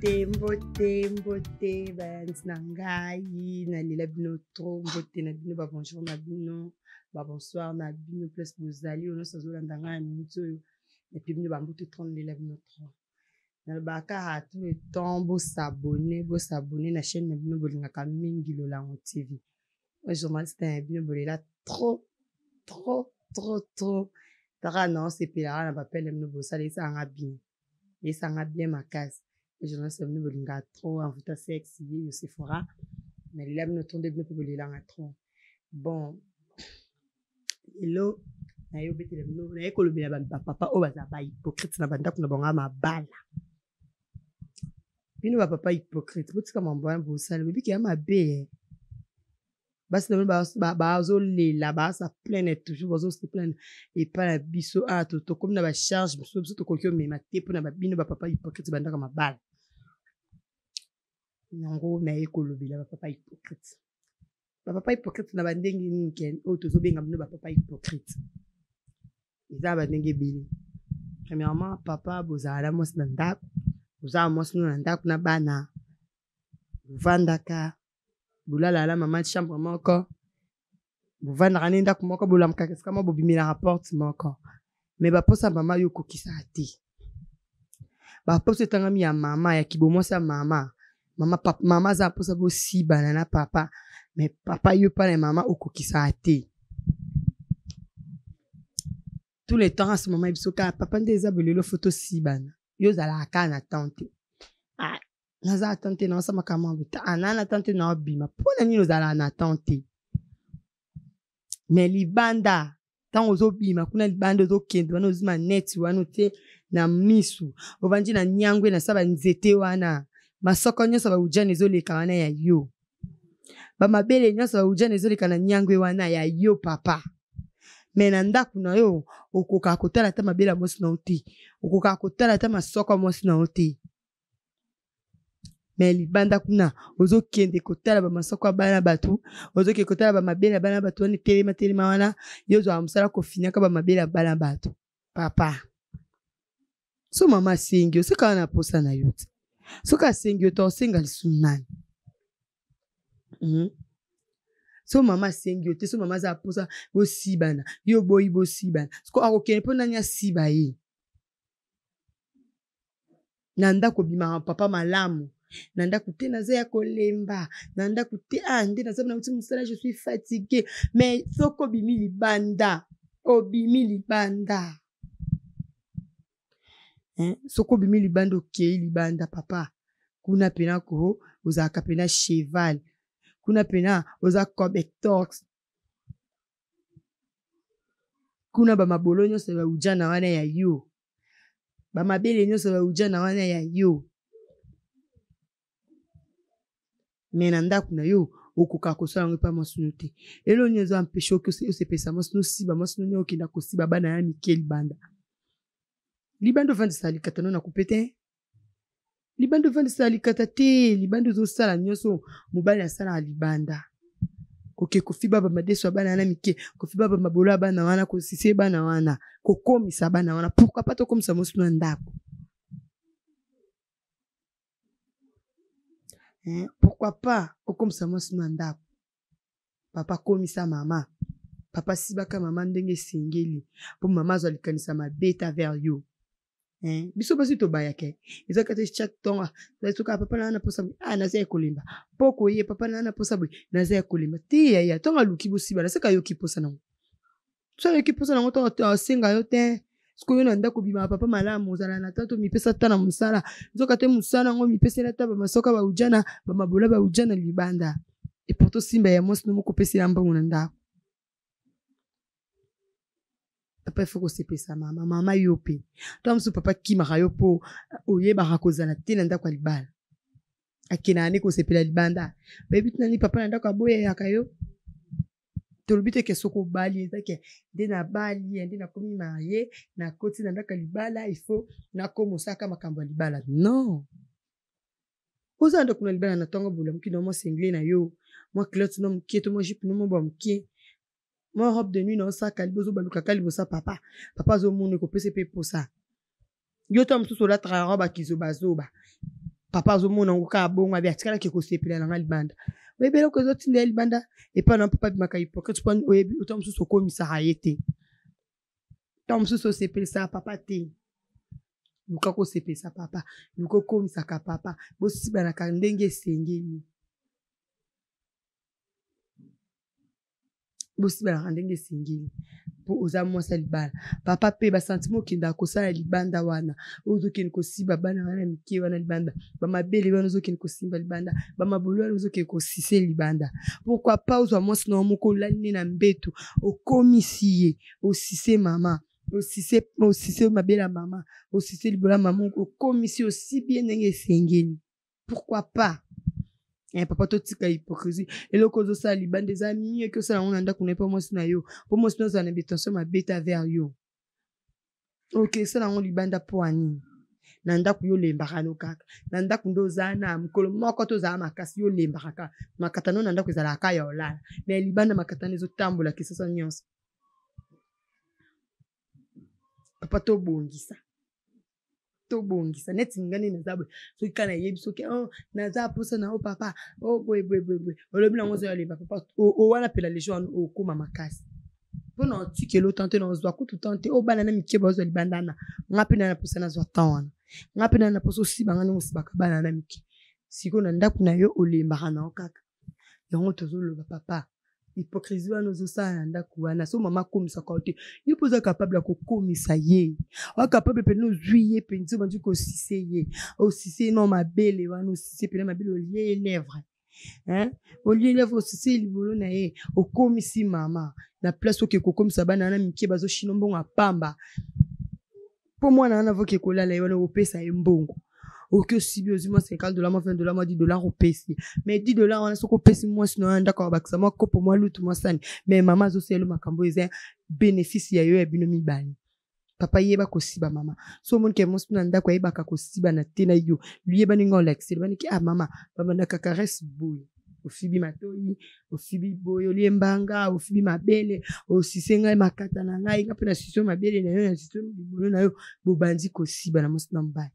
Mbote, mbote, mbote, bayanzi na ngai, nalela bino trop, mbote na bino, ba bonjour na bino, ba bonsoir na bino, place bozali, oyo nyonso azolanda ngai na minute oyo, epuis bino ba mbote trop, nalela bino trop. Nalobaka kaka tout le temps, bosabone, bosabone na chaîne na bino bolingaka mingi Lolango TV. Oyo journaliste na bino bolela trop, trop, trop, trop. Taka na osepelaka na bapele bino bosala esanga bien. Esanga bien makasi. Journaliste na bino bolingaka trop envouta sexe ye yo Sephora. Nalela bino trop nde bino mpe bolelanga trop. Bon, lelo naye obetela bino, naye kolobela bapapa oyo baza ba hypocrite na bandako na bango ya mabala. Bino ba papa hypocrite, botika mambo wana bosala, bobiki ya mabe. Basi na bino bazolela, baza plaindre toujours, bazo se plaindre epai na biso. Ah, tokomi na ba charge mosusu biso tokoki omema te mpona bino ba papa hypocrite bandako mabala. Yango naye kolobela ba papa hypocrite. Ba papa hypocrite na ba ndenge nini ke oyo tozobenga bino ba papa hypocrite? Eza ba ndenge ebele. Premièrement, papa bozala na mwasi na ndako, bozala mwasi no na ndako na bana, bovandaka, bolala na mama chambre moko, bovandaka ne ndako moko, bolamukaka esika moko, bobimelaka porte moko. Mais baposa mama yo okokisaka te. Baposa etangami ya mama, ya kibomwasi ya mama. Mama, papa, mama aza posa bosibana na papa, mais papa yo pa na mama okokisaka te. Tout le temps ce moment biso kaka papa nde eza bolelo faut tosibana. Yo ozalaka kaka na temps te. Ah, naza na temps te, naosala makambo ya boye. Ah, na na temps te, naobima. Mpona nini ozalaka na temps te? Mais libanda, ntango ozobima kuna libanda, ozokende wana, ozwi maneti wana otie na misu, ovandi na nyangwe na sa banzete wana, masoko nyonso ba ujana ezoleka wana ya yo, ba mabele nyonso ba ujana ezoleka na nyangwe wana ya yo papa. Mais na ndako na yo okokaka kotala ata mabele ya mwasi na yo te, okokaka kotala ata masoko ya mwasi na yo te. Mais libanda kuna ozokende kotala ba masoko ya bana bato, ozokende kotala ba mabele ya bana bato wana telema telema wana, yo ozwaka mosala kofinaka ba mabele ya bana bato. Papa, so mama asengi yo, soki aza na posa na yo te, soki asengi yo te, osenga lisusu nani? So mama asengi yo te, so mama aza na posa bosibana, yo boyi bosibana, siko akokende mpo nani asiba ye? Na ndako obimaka papa malamu, na ndako te naza ya kolemba, na ndako te, ah, nde naza nauti mosala, je suis fatigué. Mais soki obimi libanda, obimi libanda, hein? Soki obimi libanda, okei libanda papa, kuna pena ko ozalaka pena cheval, kuna pena oza cobectox, kuna ba mabolo nyonso ba ujana wana ya yo, ba mabele nyonso ba ujana wana ya yo. Mais na ndako na yo okoka kosala yango epa mwasi no te. Eloko nini ezo empêche oki osepelisa mwasi no, siba mwasi no, okenda kosiba bana ya mike libanda. Libanda ofandisa likata no na kupe te. Libanda ofandisa likata te, libanda ozosala nyonso mobali asalaka libanda. Koke kofiba ba madeso ya bana wana mike, kofiba ba mabolo ya bana wana, kosise bana wana, kokomisa bana wana. Pourquoi pas tokomisa mwasi na ndako? Hein? Pourquoi pas okomisa mwasi na ndako? Papa komisa mama, papa sibaka mama ndenge esengeli po mama azwa likanisa mabe ta vers yo. Hein? Biso basi tobayaka eza kati chaque temps, soki papa na na posa boye, ah, naza ya kolemba, po koye papa na na posa boye, naza ya kolemba te. Ya ya ntango aluki bosiba, naseka ayoki posa nango, so ayoki posa nango ntango asenga yo te. Sikoyo na ndako obimaka papa malamu, ozala na tanto mipesa ta na mosala, nzoka te mosala yango mipesela ta bamasoka baujana, bamabola baujana libanda, et pourtant simba ya mwasi no moko opesela mbongo na ndako. Papa il faut kosepesa mama, mama yo pe to mosusu papa kimaka yo po oyebaka kozala te na ndako ya libala, akendaka nde kosepela libanda. Bayebi tina nini papa na ndako aboyeyaka yo. Tolobi te ke soki obali eza ke nde nabali, nde nakomi marie, nakoti na ndako ya libala, il faut nakoma osalaka makambo ya libala. Non, oza ndako na libala na ntongo bolamuki na mwa singlet na yo, mwa culotte na mokie to mwa jupe na mwa mokie, mwa robe de nuit na osaka liboso, balukaka liboso papa, papa azomona ekopesa mpe posa yo. To mosusu olataka robe akizobazoba. Papa azomona yango kaka bongo, abi atikalaki kosepela na nga libanda. Oyebi eloko ezotinda ye libanda epai na papa abimaka hypocrite mpo oyebi ntango mosusu okomisaka ye te, ntango mosusu osepelisaka papa te. Luka kosepelisa papa, luka okomisaka papa, bosibanaka ndenge esengeli, bosibanaka ndenge esengeli mpo oza mwasi ya libala. Papa mpe basentiment okendaka kosala libanda wana, oyo ozokende kosiba bana wana mike wana libanda, bamabele wana ozokende kosimba libanda, bamabolo wana ozokende kosise libanda, pourquoi pas ozwa mwasi na yo moko, olali nde na mbeto, okomisi ye, osise mama, osise, osise mabele ya mama, osise libolo ya mama, okomisi, osibi ye ndenge esengeli. Pourquoi pas? Eh, papa, totika hypocrisie. Eloko ozosala libanda eza mieux ke osala yango na ndako na ye, mpo mwasi na yo, mpo mwasi na ozala na betention mabe te vers yo. Ok, esala yango libanda mpo anini? Na ndako yo olembaka no kaka na ndako nde oza na mokolo moko to ozala makasi, yo olembaka kaka makata no na ndako ezalaka kaka ya olala, mais libanda makata no ezotambola kisasa nyonso. Papa, tobongisa, tobongisa. Neti nga nde naza boye, soki kaka nayebi soki, oh, naza posa na o papa, o oh, boye boye boye boye, olobi nango ozoya lemba papa owana pela lejo wana okóma makasi mpo na otikela otan te, na ozwa kutu tan te. Oyo bana na mike bazwa libanda na nga mpe na na posa nazwa tan wana, nga mpe na na posa osiba nga ndenge osibaka bana na mike. Sikoyo na ndako na yo olembaka na yo kaka yango. Tozoloba papa, hypocrisie wana ozosala na ndako wana, so mama akomisaka yo te, yo mpo oza capable ya kokomisa ye, oza capable mpena, ozwi ye mpenza, obandi kosise ye, osise ye na mabele wana, osise mpena mabele, olie ye lèvre, hein? Olie lèvre, osise ye libolo na ye, okomisi mama na place. Oke kokomisa bana wana mike bazoshina mbongo ya pamba, mpo mwana wana voke kolala ye wana, opesa ye mbongo. Oki osibi, ozwi mwa 50 dollar, mwa 20 dollar, mwa 10 dollar, opesi. Mais 10 dollar wana, soki opesi mwasi na yo ndako, abakisa mwa kopo, mwa lutu, mwa sani, mais mama azosala makambo eza bénéfice ya yo, ya bino mibale. Papa, yeba kosiba mama. So omoni ke mwasi na ndako ayebaka kosiba na te na yo, luyeba ndenge olakiseli baniki. Ah mama, babandaka caresse boye, ofibi matoi, ofibi boye, olie mbanga, ofibi mabele, osise ngai makata na ngai, nga mpe na sise mabele na yo, na sise libolo na yo. Bobandi kosiba na mwasi na mobali.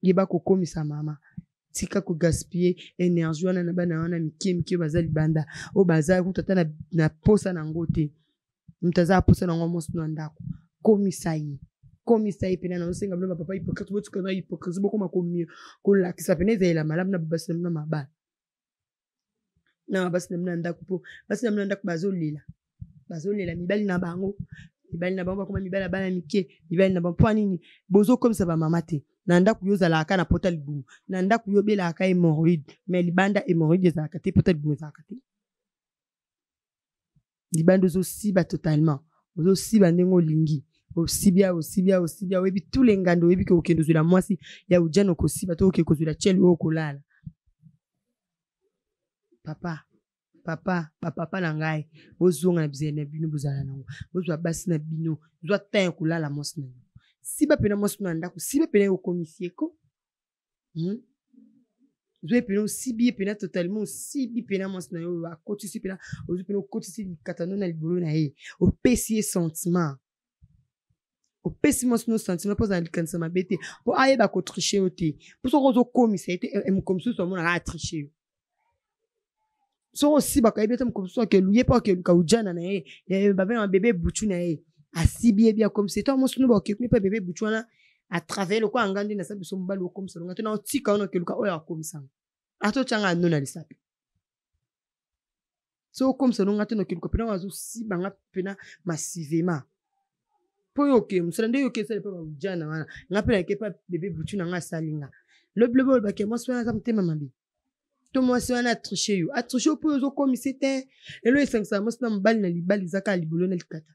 Yeba kokomisa mama, tika kogaspiller énergie wana na bana wana mike mike oyo baza libanda, oyo baza kutu ata na posa na yango te. Moto aza aposa nango, mwasi na ndako, komisa ye, komisa ye mpena. Nazosenga bino bapapa hypocrite, botika na hypocrisie, bokoma kolakisa pena ezalela malamu na babasi na bino mabala, na basi na bino na ndako, mpo basi na bino na ndako bazolela, bazolela mibali na bango, mibali na bango bakoma mibali ya bana mike, mibali na bango. Mpo nini bozokomisa bamama te na ndako? Yo ozalaka na pota libumu na ndako, yo obelaka hémorroïde, mais libanda hémorroïde ezalaka te, pota libumu ezalaka te. Libanda ozosiba totalement, ozosiba ndenge olingi, osibia, osibia, osibia, oyebi tous les ngando, oyebi ke okende ozwela mwasi ya ujana, okosiba to oke kozwela tiele oyo okolala. Papa, papa, bapapa na ngai, bozonga na bizali na bino, bozala nango, bozwa basi na bino, zwa temps ya kolala mwasi na yo, siba mpena mwasi na ndako, siba mpena okomisi ye ko, Zwa mpena, osibi ye mpena totalement, osibi mpena mwasi na yo, akotisi mpena, ozwi mpena, okotisi likatano na libolo na ye, opesi ye sentiment, opesi mwasi no sentiment, mpo azala likanisa mabe te, mpo ayeba kotricher yo te. Mpo soki ozokomisa ye te, mokolo mosusu amonaka atricher yo. Soki osibaka yebi ete mokolo mosusu akelu ye mpo akeluka ujana na ye, babengaka bebe butu na ye, asibi ye bi, akomisa ye to mwasi no, bakekuni mpe bebe butu wana atravaille lokola nga nde nasala biso. Mobali okomisa longa te, na otika wana, okeluka oyo akomisanga, ata otyanga no na lisapi. So okomisa nonga te, nokeluka mpena oyo azosiba nga mpena massivement, mpo yo oke mosala nde yo oke esala mpe baujana wana, nga mpe nake mpe bebe butu na nga asali nga lobilobi. Olobake mwasi wana aza motema mabe to mwasi wana atricher yo, atricher yo mpo oyo ozokomisa te. Lelo esangisaka mwasi na mobali na libala eza kaka libolo na likata,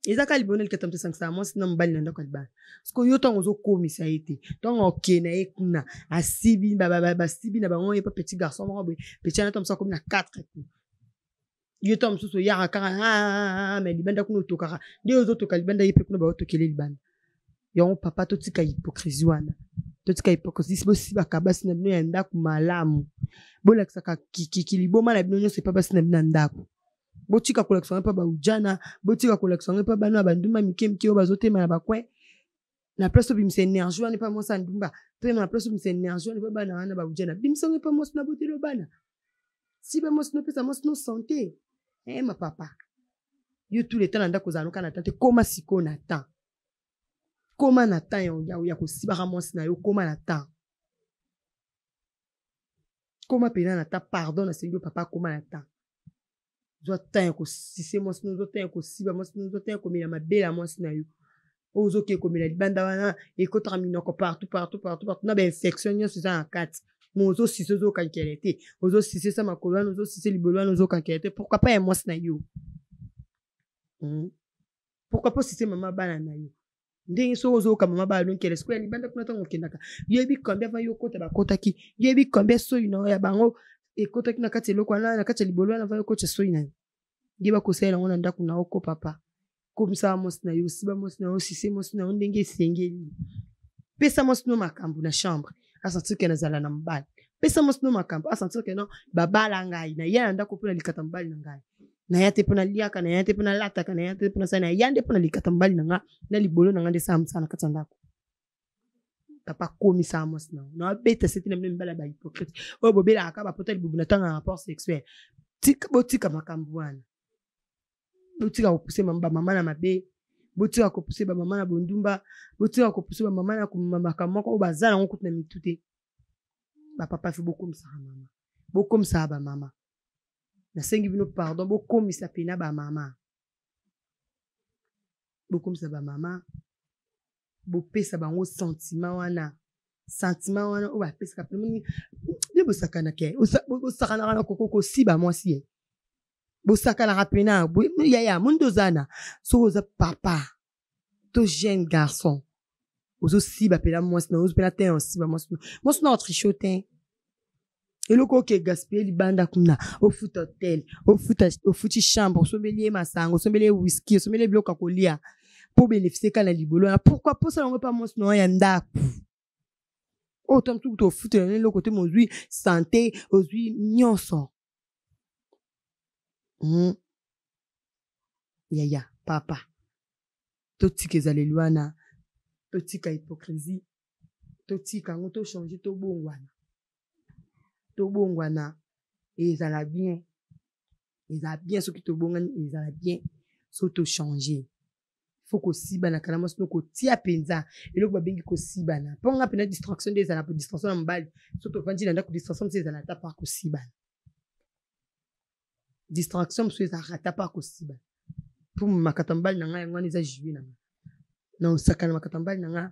eza kaka libolo na likata moto esangisaka mwasi na mobali na ndako ya libala. Parceke yo ntango ozokomisa ye te, ntango okee na ye kuna, asibi, basibi na bango ye mpe petit garçon moko boye, petit wana to mosu akomi na 4 coups. Yo ntango mosusu oyaka kaka me libanda kuna, otokaka nde ozotoka libanda, ye mpe kuna baotokele libanda yango. Papa, totika hypocrisie wana, totika hypocrisie. Bosibaka basi na bino ya ndako malamu, bolakisaka kikiki liboma na bino nyonso epa basi na bino ya ndako. Botika kolakisa yango mpa baujana, botika kolakisa yango mpa bana ya bandumba mike mike oyo bazotema na bacoin. Na place obimisa énergie wana epa mwasi ya ndumba, to na place obimisa énergie wana epa bana wana baujana, bimisa yango epa mwasi na boteli bana. Siba mwasi nopesa mwasi no santé. Eh ma papa. Yo tout le temps na ndako ozala noka na temps te, koma sikoyo na temps. Koma na temps ya kosibaka mwasi na yo, koma na temps. Koma pena na temps, pardon nasengi yo papa, koma na temps. Zwa temps ya kosise mwasi na yo, zwa temps ya kosiba mwasi na yo, zwa temps ya komela mabele ya mwasi na yo. Oyo ozoke komela libanda wana ekotaka minoko partout partout partout partout na bainfection nyonso eza na kati. Mais ozosise ozokankela te, ozosise sa makolo wana, ozosise libolo wana ozokankela te. Pourquoi pas ya mwasi na yo? Pourquoi pas osise mama bana na yo? Ndenge soki ozoyoka mama bana nonkele sikoyo ya libanda kuna ntango okendaka, yoyebi combien avant yo okota bakotaki, yoyebi combien soyi na ya bango ekotaki na kati eloko wana, na kati ya libolo wana, avant yo okotya soyi na yo. Nde bakosalela yango na ndako na yo ko papa. Komisaka mwasi na yo, siba mwasi na yo, sise mwasi na yo ndenge esengeli. Pesa mwasi no makambo na chambre, asentir ke nazala na mobali. Pesa mwasi no makambo, asentir ke non, babala ngai, naya na ndako mpona likata mobali na ngai. Naya te mpona liaka, naya te mpona lataka, naya te mpona sala, naya nde mpona likata mobali na nga, na libolo na nga nde sala mosala na kati ya ndako. Papa komisaka mwasi na yo. Na beta sete na bino mibali ya ba hypocrite. Oyo bobelaka kaka bapota libubu na ntango ya rapport sexuel. Tika, botika makambo wana. Botika kopuse ba mama na mabe, botika kopuse ba mama na bondumba, botika kopuse ba mama na makambo moko oyo baza nango kutu na mitu te. Ba papa fi bokomisaka mama, bokomisaka ba mama. Nasengi bino pardon, bokomisa pena ba mama, bokomisa ba mama, bopesa bango sentiment wana, sentiment wana oyo bapesaka pena. Moni nde bosakanaka, bosakanaka na koko kosiba mwasi ye, bosakanaka pena yaya. Moni nde oza na soki oza papa to jeune garçon, ozosiba pena mwasi na ozo pena te, osiba mwasi na mwasi na otriche te. Eloko oke gaspiller libanda kuna, ofuta hotel, ofuta, ofuti chambre, osombeli ye masanga, osombeli ye whisky, osombeli ye biloko ya kolia po bénéficier kaka na libolo wana. Pourquoi posala yango epa mwasi na yo ya ndako oyo ta mosuku tofutela na eloko te, mozwi santé, ozwi nyonso. Yaya papa, totika ezaleli wana, totika hypocrisie, totika yango, tochange, tobongwana, tobongwana, ezala bien, ezala bien soki tobongani, ezala bien soki tochange. Faut kosibana kana mwasi no kotia mpenza eloko babengi kosibana. Mpo nga mpena distraction nde ezala distraction na mobali. Soki tovandi na ndako, distraction mosusu ezala ata par kosibana, distraction mosusu ezalaka ata par kosibana. Mpo makata mobali na ngai yango wana eza jue na ngai, na osakana makata mobali na ngai,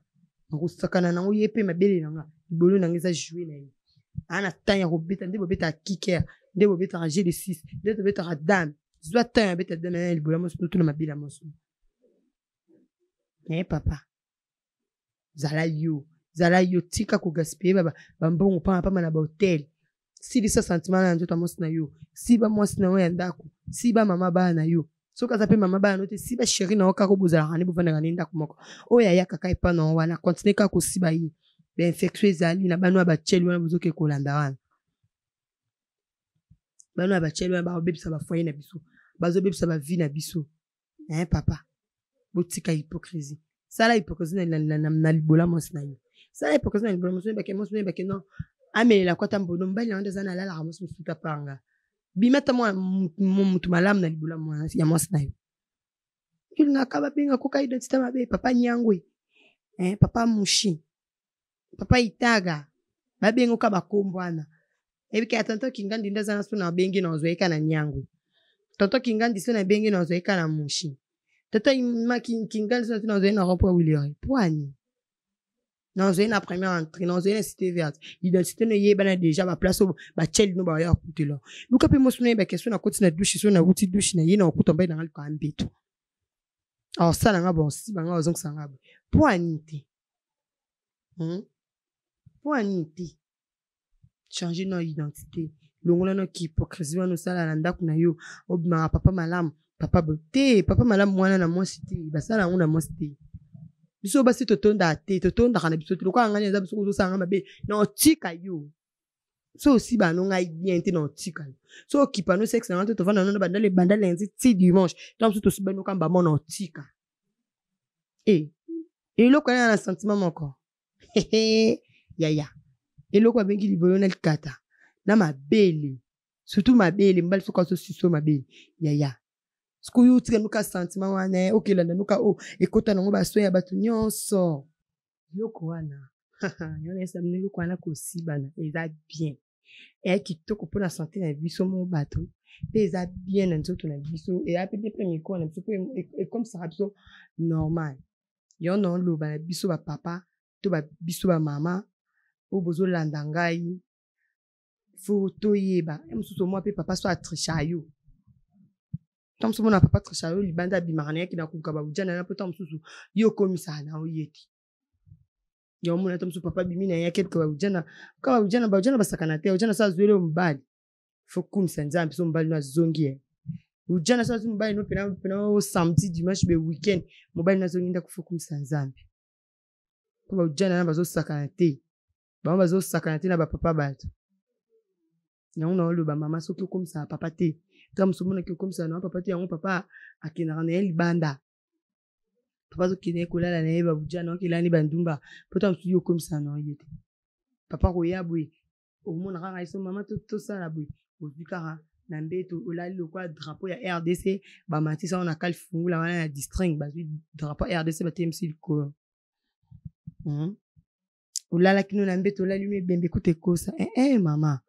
nakosakana nango ye mpe mabele na ngai, libolo na ngai eza jue na ye. Aa na temps ya kobeta nde bobetaka kiker, nde bobetaka jeu de 6, nde tobetaka dame. Zwa temps ya beta dame ya libolo ya mwasi, totuna mabele ya mwasi. Eh papa, zala yo, zala yo, tika kogaspiller bambongo pamba pamba na bahotel. Silisa sentiment na nzoto ya mwasi na yo, siba mwasi na yo ya ndako, siba mama bana na yo. Soki aza mpe mama bana no te, siba chéri na yo kaka, bozalaka nde bovandaka nde ndako moko. Oyo ayaka kaka epa na yo wana, continue kaka kosiba ye. Bainfection ezali na bana ya batieli wana bozoke kolanda wana. Bana ya batieli wana bazobebisa bafoyer na biso, bazobebisa bavie na biso. Eh papa, botika hypocrisie. Sala hypocrisie na libola mwasi na yo. Sala hypocrisie na libola mwasi na yo, mwasi na yo bake non. Amelela kwa tambono mobali na yo nde aza na alalaka mwasi mosusu ta panga. Bima ta mwana mutu malamu na libola ya mwasi na yo. Olingaka babenga koka identité mabe, papa Nyangwe, eh, papa Mushi, papa Itaga, babenga oka bakombo wana. Ebika ya tonton Kingandi nde aza na so na bengi na ozwa eka na Nyangwe. Tonton Kingandi so na bengi na ozwa eka na Mushi. Tonton Kingandi so na ozwa na rond-point Willery. Poani. Na ozwa na première entrée, na ozwa na cité verte. Identité no yebana déjà ba place ba tchel no ba ya kutela. Luka pe mosu na ba question na koti na douche so na wuti douche na ye na okuta mbai na ngalika mbeto. Alors sala nga bon si banga ozongisa nga. Poani te. Poani te. Changer no identité. Longola no ki hypocrisie wana osala na ndako na yo. Obimaka papa malamu, papa bo te, papa malamu wana na mwasi te, basala yango na mwasi te. Biso basi totondaka te, totondaka na biso te. Lokola ngani eza biso kozosala nga mabe, na otika yo. So osi bano ngai bien te, na otika yo. So okipa no sexe na nga te, tovanda no na bandale, banda lundi ti dimanche. Tango mosusu tosi bano kamba mo na otika. Eh. Eloko wana na sentiment moko. Yaya, eloko babengi libolo na likata na mabele, surtout mabele, mobali soki azosuso mabele, yaya, sikoyo otika noka sentiment wana, eh, okelanda noka o oh, ekota nango basoin ya bato nyonso. Eloko wana yo nayesa bino, eloko wana kosibana eza bien, eya kitoko mpo na sante na biso mo bato, mpe eza bien na nzoto na biso, eya mpe bien mpe mikolo na biso, mpo ekomisaka biso normal. Yo na oloba na biso bapapa to biso bamama oyo bozolanda ngai, fo toyeba ye mosusu omwa mpe papa so atricha yo. Ntango mosusu omona papa tricha yo libanda, abimaka na ye akenda koluka bauja na ye, mpo ntango mosusu ye okomisaka na yo ye te. Ya omona ntango mosusu papa abimi na ye akende koluka baujana, ka baujana, baujana basakana te. Ujana so azweli yo mobali, fo kumisa Nzambe. So mobali no azongi ye, ujana so azwi mobali no pena pena samedi, dimanche be weekend, mobali no azongi ndako, fo kumisa Nzambe, mpo baujana na bazosakana te, bango bazosakana te na bapapa bato. Yango na oloba, mama, soki okomisaka papa te, ntango mosusu omonaki okomisaka na papa te, yango papa akendaka na ye libanda, papa azokende ye kolala na ye babujana, okelani bandumba, mpo ntango mosusu yo okomisaka na ye te. Papa koya boye, omona kaka eso, mama, tosala boye, ozwi kaka na mbeto, olali lokola drapeau ya RDC bamatisa wana na kalifungula wana na distring, bazwi drapeau ya RDC batelemisi likolo. Olalaki no na mbeto, olali no ebembe kuta ekosa. Eh, eh, mama,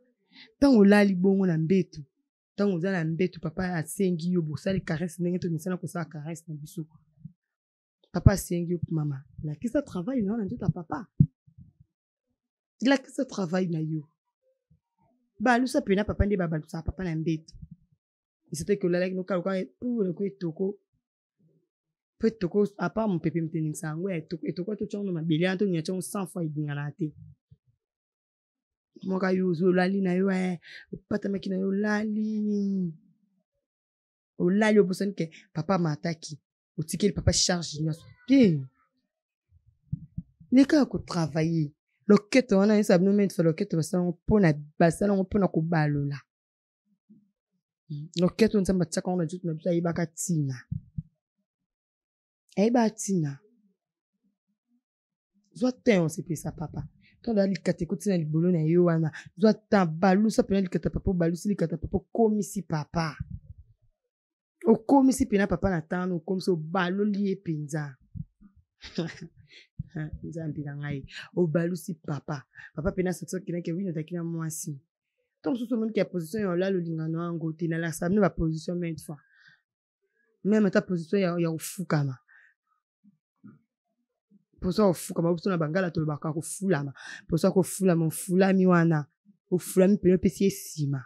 ntango olali bongo na mbeto, ntango oza na mbeto, papa asengi yo bosali caresse ndenge tomisana kosala caresse na biso, papa asengi yo, mama, lakisa travail na yo na nzoto ya papa, lakisa travail na yo, balusa mpena papa nde babalusaka papa na mbeto. Esataki olalaki nokaluka po etoko, mpo etoko apart mopepe moto eningisa yango ya etoko, etoko totya yango na mabele wana, toninga tyango 100 fois edinganaka te. Moka yo ozwi, olali na yo, eh, opatamaki na yo, olali, olali, obosani ke papa amataki, otikeli papa charge nyonso te. Leka ya kotravaille loketo wana, yesa bino maintes fois, loketo basala yango mpona, basala yango mpona kobalola loketo. Nzambe atiaka yango na nzoto na biso, ayebaka ntina, ayebaka ntina. Zwa temps osepelisa papa. Ntango likata ekoti na libolo na yo wana, zwa temps, balusa mpena likata papa, obalusi likata papa, okomisi papa, okomisi mpena papa na tano, okomisi, obaloli ye mpenza. Nzambe na ngai, obalusi papa, papa mpena sentir kenake wi nazalaki na mwasi. Ntango mosusu omoniki ya position ya olala, olingano yango te. Nalakisa bino baposition maintes fois, meme ata position ya kofukama, position ya kofukama, biso na bangala tolobaka kofulama, position ya kofulama, ofulami wana, ofulami mpena, opesi ye nsima,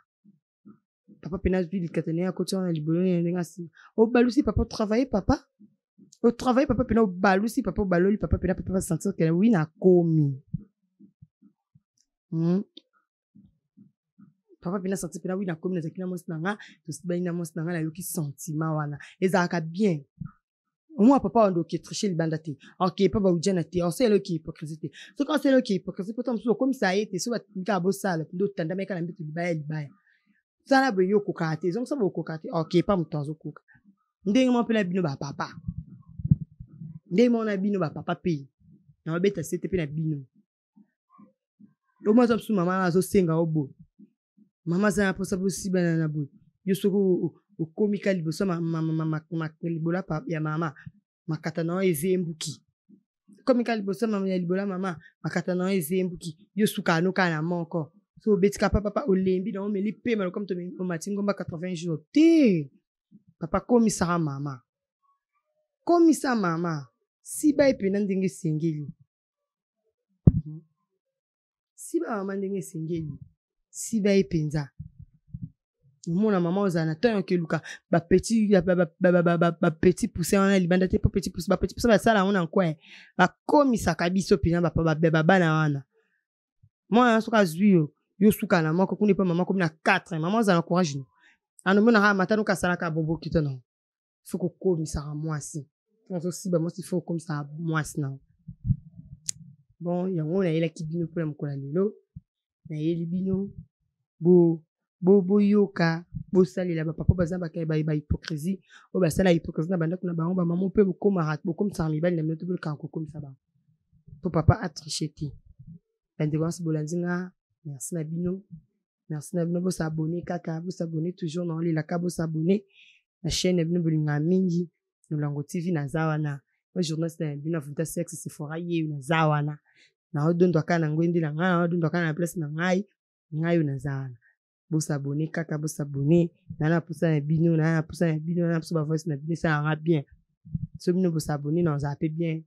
papa mpena azwi likata na ye, akoti wana libolo na ndenge nsima, obalusi papa, otravaille papa, otravaille papa mpena, obalusi papa, obaloli papa mpena, papa basentir ke wi nakomi. Papa mpena senti mpena wi nakomi, nazalaki na mwasi na nga, tosibani na mwasi na nga, nayoki sentiment wana, ezalaka bien. Omwa papa wanda oke triche libanda te, oke pa baujana te, osala oke hypocrisie te. Soki osala oke hypocrisie, poto mosusu okomisa ye te. So batika bosala nde otandamaka na mbeto, libaya libaya, sala boye, yo okokaka te, ezongisa boye, okokaka te, oke pa moto azokoka. Ndenge moko mpe na bino bapapa, ndenge moko na bino bapapa mpe na babeta sete mpe na bino. Omwa aza mosusu, mama azosenga yo boye, mama aza na mposa bosibana na boye, yo soki okomi ka liboso libola ya mama, makata na yo ezembuki. Komi ka liboso ya libola mama, makata na yo ezembuki, yo sukaka no kaka na moko. So obeti ka papa, olembi na omeli pema lokola moto omati ngomba 80 jours te. Papa, komisaka mama, komisa mama, siba ye mpena ndenge esengeli, siba mama ndenge esengeli, siba ye mpenza. Omona mama ozala na ntango okeluka bapetit poussin wana libanda te, mpo petit poussin, bapetit poussin basala yango na nkwe, bakomisaka biso mpena babana wana. Mwana soki azwi yo, yo suka na moko kuna, epa mama komi na 4. Mama ozala na courage no anomonaka mata noka asalaka bobo kita nango. Fo kokomisaka mwasi, azosiba mwasi, fo kokomisaka mwasi nango. Bon, yango nayelaki bino mpona mokolo ya lelo, nayeli bino bo Boyoka, bosalela bapapa baza ba hypocrisie oyo basala hypocrisie na bandako na bango. Bamama mpe bokomaka, bokomisaka mibali na bino to bolekaka kokomisa bango mpo papa atriche te. Bandeko nyonso bolandi nga, merci na bino, merci na bino. Bosabone kaka, bosabone toujours, naolelaka bosabone na chaîne na bino bolingaka mingi, Lolango TV. Naza wana o journaliste na bino avuta sexe Sephora ye. Naza wana, naodondwa kaka na ngwendi na ngai, naodondwa kaka na place na ngai. Ngai oyo naza wana, bosabone kaka, bosabone. Naa na posa na bino, naa na posa na bino, naa na posa bavoice na bino. Esalanga bien so bino bosabone, na ozala mpe bien.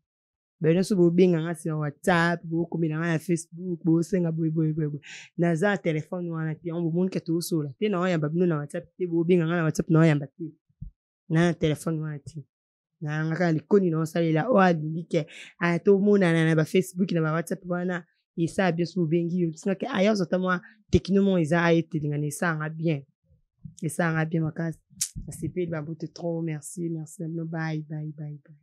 Bayo nyonso bobenga nga sur WhatsApp, bokomela nga na Facebook, bosenga boye boye boye boye, naza na telefone wana te. Yango bomoni ke tosola te, naoyamba bino na WhatsApp te. Bobenga nga na WhatsApp, naoyamba te, na telefone wana te. Nayanga kaka likoni naosalela. Oyo alingi ke tomonana na baFacebook, na baWhatsApp wana, esala bien. So bobengi yo bisingake aya ozwa ta mwa tekino moko eza ayetelingana, esalanga bien, esalanga bien makasi. Nasepeli, bambote trop. Merci, merci na bino. Bye bye bye bye.